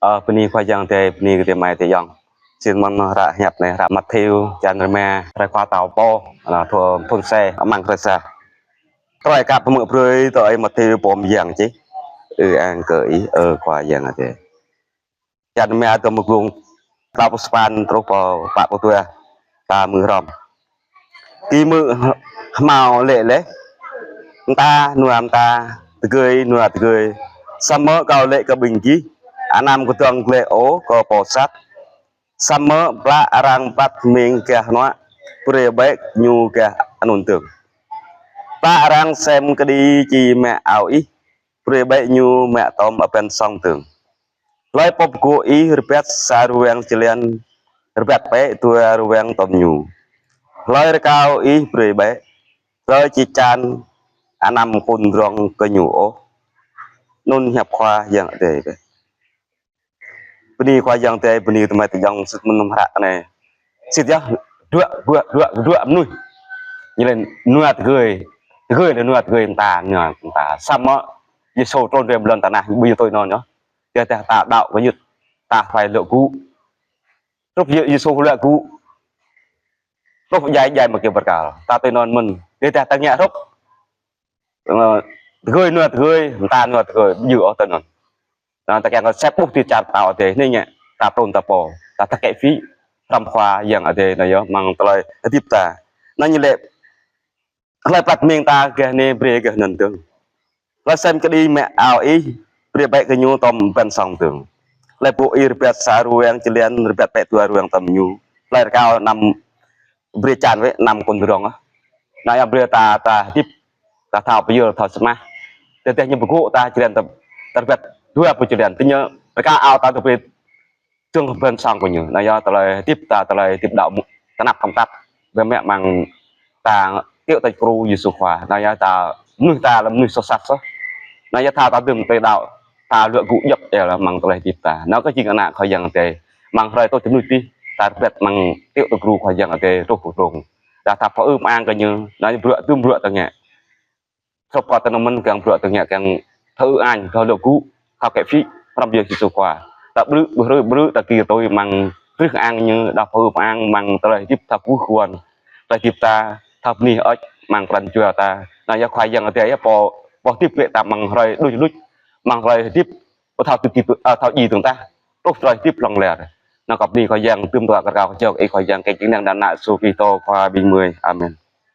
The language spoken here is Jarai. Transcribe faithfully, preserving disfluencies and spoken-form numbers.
Ơ, bơni Khua Yang Adai, bơni kơ adơi amai adơi ayŏng. Sĭt mơ̆n hră hiăp anai, hră Mattheo, čăn rơma, hrơi Khua tal pô, ană thua phun se, amăng hrơi sa. Tơlơi kăp pơmơ̆ brơi tui Ơi Mattheo pô mơyang čih. Ư ang kơ Ih, ơ Khua Yang Adai. Čăn rơma tơm mơglung, tal pơpăn truh pơ pă pluh dua, ta hmư̆ hrŏm. Kơmư̆ hmâo laĭ laih: Mơta nua mơta, tơgơi nua tơgơi. Samơ̆ Kâo laĭ kơ ƀing gih, anăm kơdơ̆ng glaĭ ôh kơ pô sat. Samơ̆ plă arăng păt ming gah hnuă, brơi bĕ ñu gah anŭn dơ̆ng. Plă arăng sem kơđi či mă ao ih, brơi bĕ ñu mă tơm abăn song dơ̆ng. Hlơi pô pơgô̆ ih rơbat sa rơwang čơlan, rơbat bĕ dua rơwang tơm ñu. Hlơi rơkâo ih brơi bĕ, hlơi či čan anăm kŭn rŏng kơ ñu ôh. Anŭn hiăp Khua Yang Adai. Bơni Khua Yang Adai, bơni adơi amai adơi ayŏng sĭt mơ̆n hră anai. Sĭt yơh, dua, dua, dua, dua mơnuih. Ñu laĭ nua tơgơi, tơgơi lĕ nua tơgơi mơta, nua mơta. Samơ̆ Yêsu trŭn rai ƀơi lŏn tơnah, ƀơi tui anŭn yơh. Tơdah ta đaŏ kơ Ñu, ta phải luă gŭ. Truh Yê-, Yêsu luă gŭ. Truh djai, djai mă kơ bơrkal. Ta tui anŭn mơ̆n. Tơdah ta ngă hrup, ơ, tơgơi nua tơgơi, mơta nua tơgơi, ƀu djơ̆ ôh tui anŭn. Anŭn ta kiăng kơ sĕp ƀuh ti čar pơtao Adai, anai ngă, ta trŭn ta pô, ta tơkĕ phĭ, hrŏm Khua Yang Adai anai yơh, amăng tơlơi hơdip ta. Anŭn ñu laĭ, hlơi păt ming ta gah anai brơi gah anŭn dơ̆ng. Hlơi sem kơđi mă ao ih, brơi bĕ kơ ñu tơm abăn song dơ̆ng. Hlơi pơgô̆ ih rơbat sa rơwang čơlan, rơbat bĕ dua rơwang tơm ñu. Hlơi rơkâo anăm brơi čan wĕ anăm kŭn rŏng ah. Anai yơh brơi ta, ta hơdip, ta thâo pơyơr, thâo sơmah. Tơdah ñu pơgô̆ ta čơlan ta, ta rơbat dua pô čơlan, tơ ñu rơkâo ao ta, ta brơi dơ̆ng abăn song kơ ñu. Anai yơh tơlơi hơdip ta, tơlơi hơdip đaŏ mơ̆-, tơnap tơ̆ng tap. Brơi mă amăng ta tiŏ tơl gru Yêsu Khua. Anai yơh ta, mơnuih ta lĕ mơnuih soh sat soh. Anai yơh ta, ta đưm tơlơi đaŏ, ta luă gŭ djŏp yơh lĕ amăng tơlơi hơdip ta. Anŭn kơ jing ană Khua Yang Adai. Amăng hrơi tui tơnuih tih, ta rơbat amăng tiŏ tơl gru Khua Yang Adai truh pơdrŏng. Dah ta pơư pơang kơ ñu, anai bruă, đưm bruă ta ngă. Sŏp kơ ta nơmăn kiăng bruă ta ngă kiăng thâo ư ang, thâo luă gŭ, thâo kĕ phĭ, hrŏm Yêsu Khua. Ta ƀrư̆, ƀrư̆, ƀrư̆, ta kiăng tui amăng krưh ang ñu, dah pơư pơang amăng tơlơi hơdip ta pơkuh kuan. Tơlơi hơdip ta, ta bơni hơơč amăng pran jua ta. Anai yơh Khua Yang Adai yơh pô, pô hơdip glaĭ ta amăng hrơi đuč luč, amăng hrơi hơdip, pô thâo hơdip, ơ, thâo djai dơ̆ng tah, truh tơlơi hơdip hlŏng lar. Anŭn kơ bơni Khua Yang, tơm tơlơi kơ rơkâo kơ jơk, ih Khua Yang, kơ jing năng đa nă Yêsu Kristô Khua ƀing gơmơi. Amen.